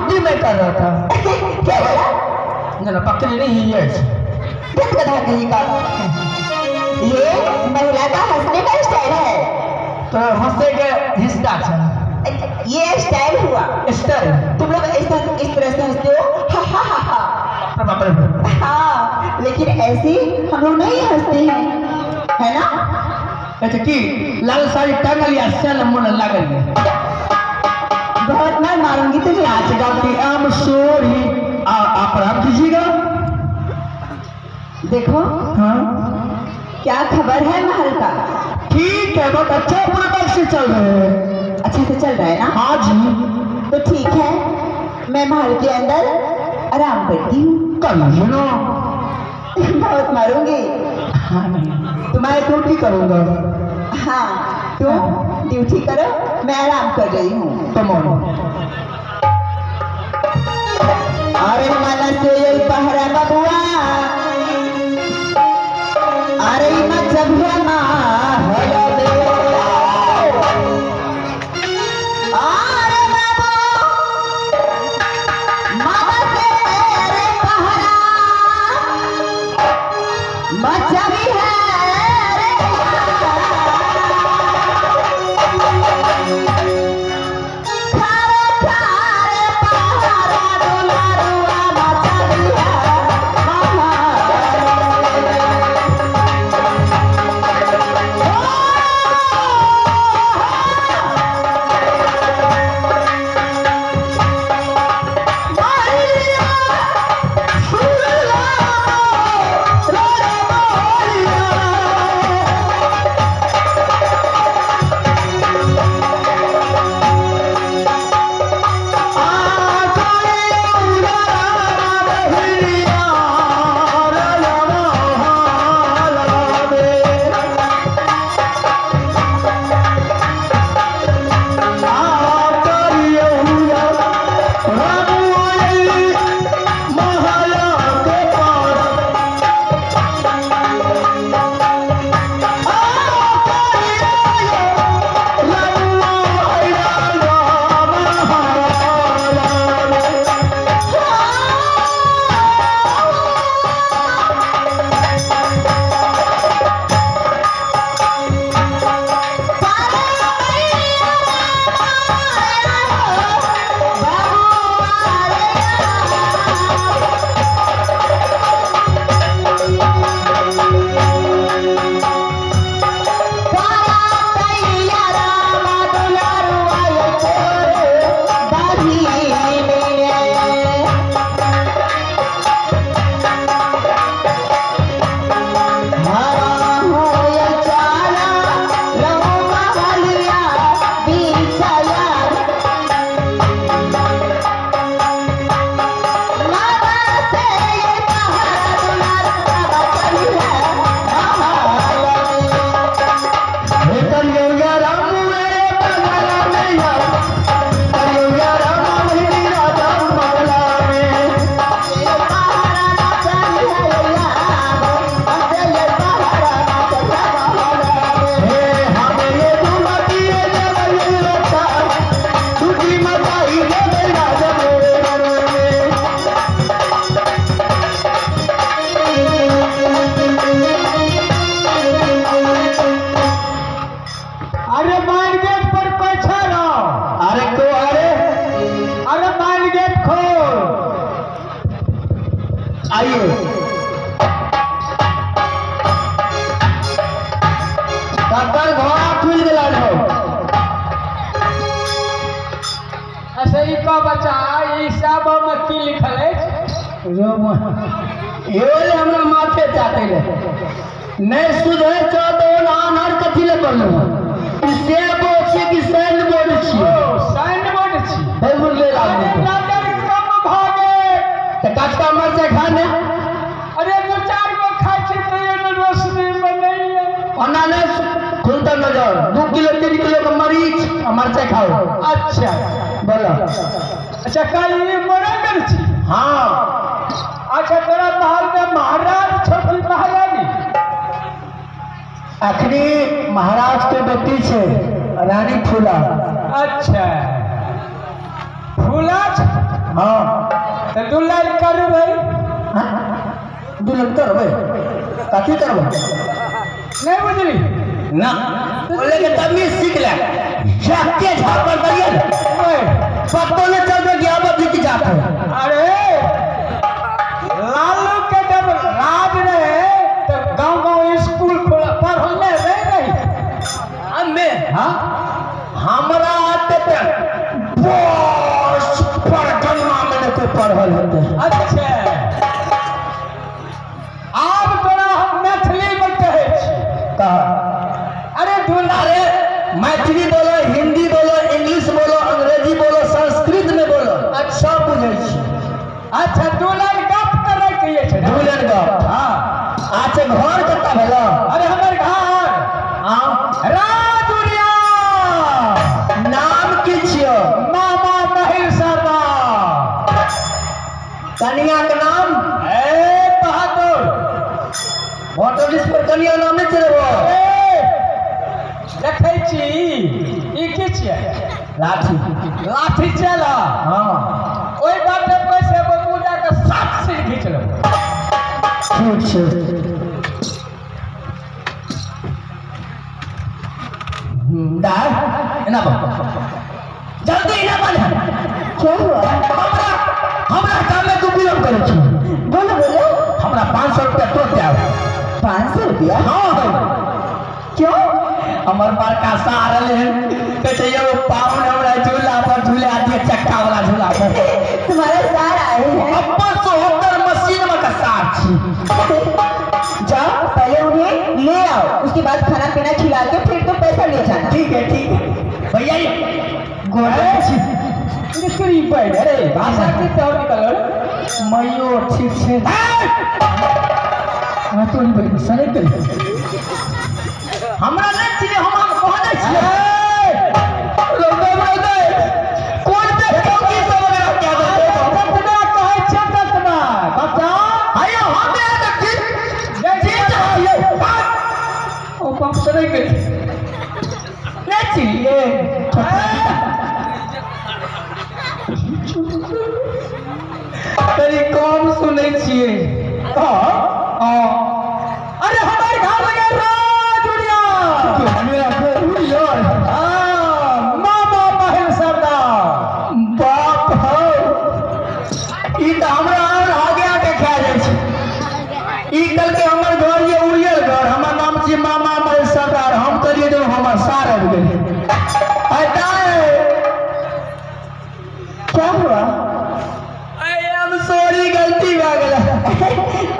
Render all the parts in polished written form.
Duty में कर रहा था। क्या बोला? ना पकड़े नहीं है। गधा कहीं का। ये महिला का हंसने का स्टाइल है। तो हंसने के हिस्सा है। ये स्टाइल हुआ। स्टाइल। तुम लोग इस तरह से हंसते हो, हा हा हा हा। हाँ, लेकिन ऐसे हम लोग नहीं हंसते हैं, है ना? अच्छा की लाल साड़ी टांगल या सेल मन लागल। बहुत मार मारूंगी तुझे। आज गलती I am sorry, आप आराम कीजिएगा। देखो हाँ क्या खबर है महल का? ठीक है, बहुत अच्छा पूरा से चल रहे हैं। अच्छे से चल रहा है ना? हाँ जी। तो ठीक है, मैं महल के अंदर आराम करती हूँ। कर लीजिए ना। बहुत मारूंगी। हाँ नहीं तुम्हारी ड्यूटी करूँगा। हाँ तुम ड्यूटी करो, मैं आराम कर रही हूँ। अरे माला से ये पहरा बबुआ, अरे आइए। डॉक्टर घोड़ा खुल गया हो। अच्छा ई का बच्चा ई सब में की लिखल है? यो ले हमरा माथे चाटे ले नहीं सुधे चो तो आनर कथी ले पड़लो। ई से बोर्ड छी कि साइन बोर्ड छी? ओ साइन बोर्ड छी। हे ले लागल नजर कम भ गेल त कचका मरचाई खा ने। अरे दू चार गो खाइ छी त एमे रोशनी बनैया। ओना नहीं खुलता नजर। 2 किलो 3 किलो के मरीच आ मरचाई खाओ। अच्छा बोलो। अच्छा कल ई मरल गेल छी? हाँ। अच्छा तोरा महल में महाराज छोटी महारानी? अखनी महाराज के बेटी छे रानी फूला। अच्छा फूला? हाँ। तऽ दू लाइन करबै। हाँ? 2 लाइन करबै? कथी करबै? नहि बुझली? ना, बोले के तमीज सीख ले। जाके झापड़ करिए ने। ओए, पतो नहीं चल गया बदी की जात है। अरे, लालू के जब राज रहे तऽ गाँव गाँव स्कूल खोला, पढ़ल नहि रहे रही? हमें हाँ। हमरा आते पे बस परगन्ना में नहीं कोई पढ़ल होते। अच्छा, आब तोरा हम मैथिलीमे कहै छी। कहा। अरे दुला अरे, मैथिली बोलो, हिंदी बोलो, इंग्लिश बोलो, अंग्रेजी बोलो, संस्कृत में बोलो, सब बुझै छी। अच्छा, 2 लाइन गप करै के छै ने? 2 लाइन गप। हाँ। अच्छा, घर कतऽ भेलो? अरे, हमर घर हाँ। राजुरिया। नाम की छियो? मामा महिल सरदार। कनिया के नाम? ए बहादुर। वोटर लिस्ट पर कनिया नाम नहीं चलेबो। ए, देखै छी, ई की छियै? लाठी। लाठी चल। हाँ। ओहि बाटे पैसे पूजा के सात सिर घीच लेबै। ठीक छै। दाय, एना बा, जल्दी एना बा। क्या हुआ? हमरा हमरा काम में तू विलम्ब करै छी। बोलो, बोलो। हमरा 500 रुपया तुरंत आव। 500 रुपया? हाँ। क्यों? हमर बड़का सार रहले हन, कहै छै, यौ पाहुन, हमरा झूला पर झूला दिए, चक्का वाला झूला पर। तुम्हारा सार आए हैं? अपन सोहतर मशीन में का सार छी। जाओ, पहले उन्हें ले आओ, उसके बाद खाना पीना खिला के फिर तुम पैसा ले जाना। ठीक है, ठीक है। भैया, ये गोरे छी। निकली पड़ि। अरे, भाषा की तोहर निकलल? मैयो ठीक छै? हमरा तोरी बड़ी गुस्सा नहीं करी। हमरा नहीं चिन्हे, हम अहाँके कहने छियै। रौदे रौदे कोन देख के की सब वगैरह क्या देते? जतना कहै छै ततना बच्चा। आयो, हमे तऽ ठीक जी चाहिए। ओ पंप से नहीं करी, नहीं चिन्हिए। कनी कम सुनै छियै। कह। हाँ। अरे, हमर घर लगे राजुरिया। मेरा उड़िया। हाँ, मामा महल सरदार। बाप हौ, ई तऽ हमरा और आगे आके खा जाइ छै। ई कहलकै हमर घर ये उड़ियल घर, हमर नाम छी मामा महेश सरदार। हम कहलियै जे हमर सार आबि गेलै। आइ दाइ। क्या हुआ? I am sorry, गलती भए गेलै।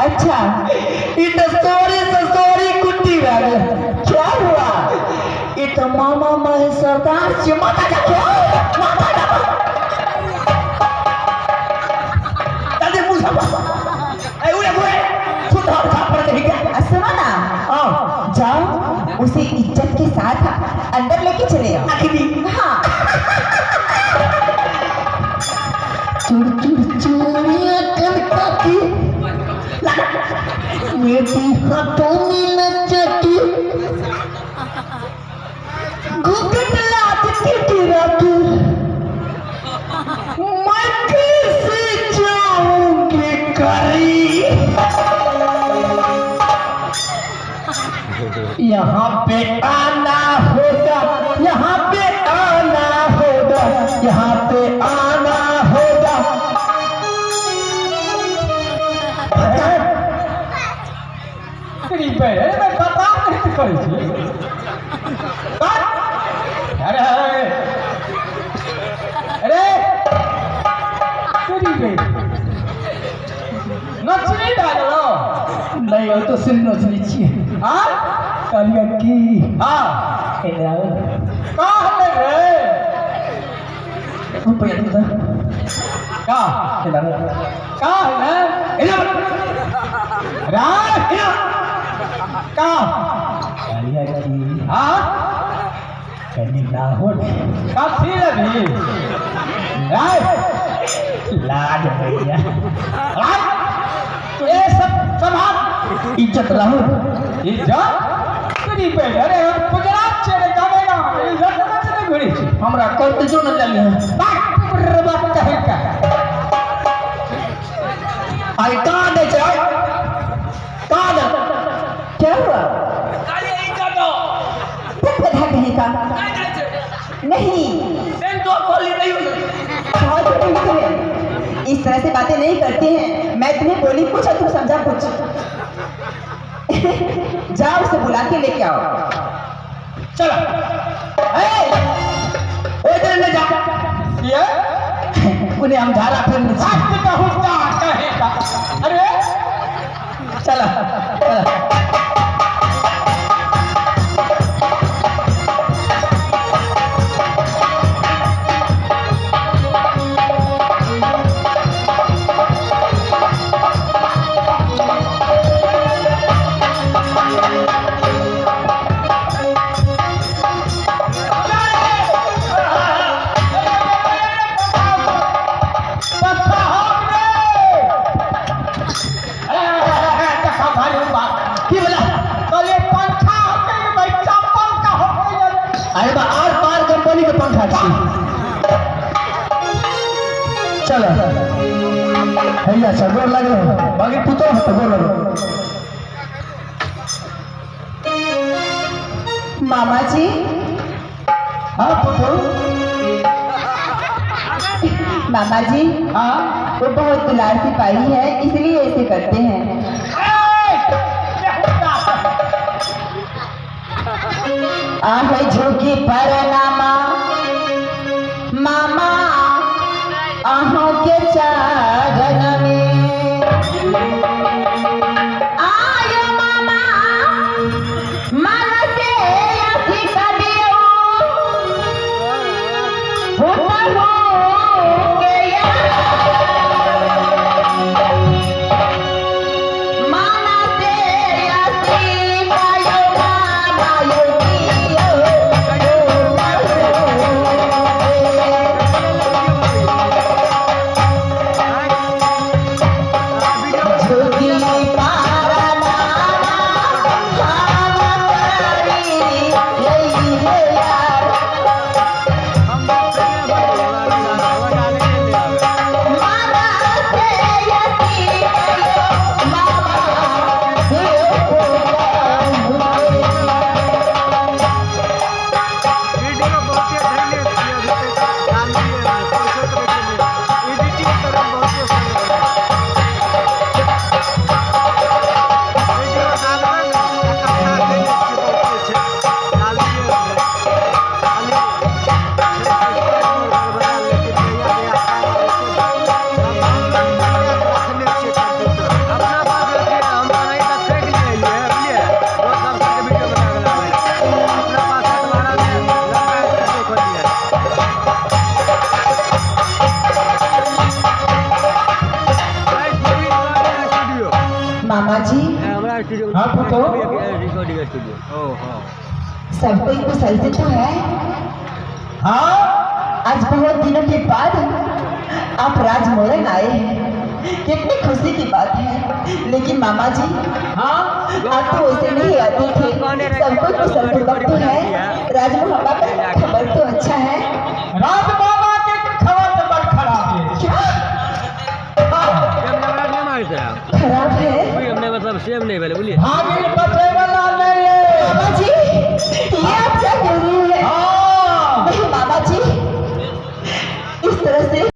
अच्छा। ई तऽ सॉरी से सॉरी कुट्टी भए गेलै। क्या हुआ? ई तऽ मामा महेश सरदार छियै। माथा जा, माथा जा, जल्दी मुँह साफ। ए उड़े उड़े सुन, झापड़ कहीं क्या। सुनो ना। हाँ। जाओ, उसे इज्जत के साथ अंदर लेके चले आओ। अखनी? हाँ। चुर चुर चूड़ियां कनका की, मेरी हाथों में नचती, घूंघट लाद के गिरा तू, मैं कैसे जाऊंगी करी? यहाँ पे आना होगा, यहाँ पे आना होगा, यहाँ पे आना होगा। करी पे। अरे, मैं बता नहीं करै छी। अरे अरे अरे, करी पे नचनी भए गेलौ? नहीं हो तो सिर्फ नचनी छियै। हाँ। कहलियै की, हाँ। एने आउ। कहले रे। रुपया दे दे। का? एने आउ। कहले। एने आउ। राज। एने आउ। का? कहलियै की, हाँ। कनी लाहो ने। कथी लेबही राय? लाज भैया। राय, ए सब सभा इज्जत लाहो। इज्जत करी पे। अरे, हम गुजरात छै रे, गामे गाम इज्जत कत से घुरी छी। हमरा कहते जो न लेलियै। बाप रे बाप, कहे का। इस तरह से बातें नहीं करते हैं। मैं तुम्हें बोली कुछ और तुम समझा कुछ। जाओ उसे बुला के लेके आओ। चलो इधर ले जा। ये उन्हें हम झाड़ा फिर भक्त का कहेगा। अरे चला चला। पक्का हो रे। ए, देखा भारी बात। की बोला? कहलिए पंखा होतै रे भाई, चप्पल का होतै रे। अरे बा आर पार कंपनी के पंखा छी। चलो भैया अच्छा गोर लग रहे हो, बाकी पुतो हो तो गोर लगो। मामा जी। हाँ पुतो। मामा जी हाँ वो बहुत दुलार सिपाही है, इसलिए ऐसे करते हैं। आह झुकी परनामा मामा आहों के चरण में। आयो मामा मन से आशिक दियो हो के माना से आशिक आयो मामा यो दियो। झुकी पारनामा हम करी यही है यार। माना से आशिक आयो मामा दियो। वीडियो बहुते धरले छियै, अभी तक डाललियै नहि, पैसो तऽ नहि एडिटिंग करब बहुते समय लगतै। वीडियो डालबै ने, इकट्ठा कयने छियै, बहुते छै, डाललियै नहि। खाली छै गड़बड़ायल, लेकिन जहिया जहिया काम आबै छै, सब डाउनलोड कए कऽ रखने छियै कम्प्यूटर। अपना पास अथी हम बनाइ तऽ थाकि जाइए, बुझलियै? दोस्त सब साथे वीडियो बना कऽ लाबै। अपना पास अखबारमे लड़का स्टूडियो खोललियै। स्टूडियो मामा जी हमरा स्टूडियो। हाँ, पुतो। Recording studio. ओ हाँ। सब कोई कुशल से तो है? हाँ। आज बहुत दिनों के बाद आप राजमोरन आए हैं, कितनी खुशी की बात है। लेकिन मामा जी हाँ आप तो वैसे नहीं आते थे। सब कोई कुशल पूर्वक तो है? राजमोहब्बा का खबर तो अच्छा है? राज बाबा के खबर तो बड़ खराब है। क्या? हाँ। कैमरा नहीं मारते हैं। खराब है? हमने मतलब सेम नहीं भेलै, बुझलियै? भागिन।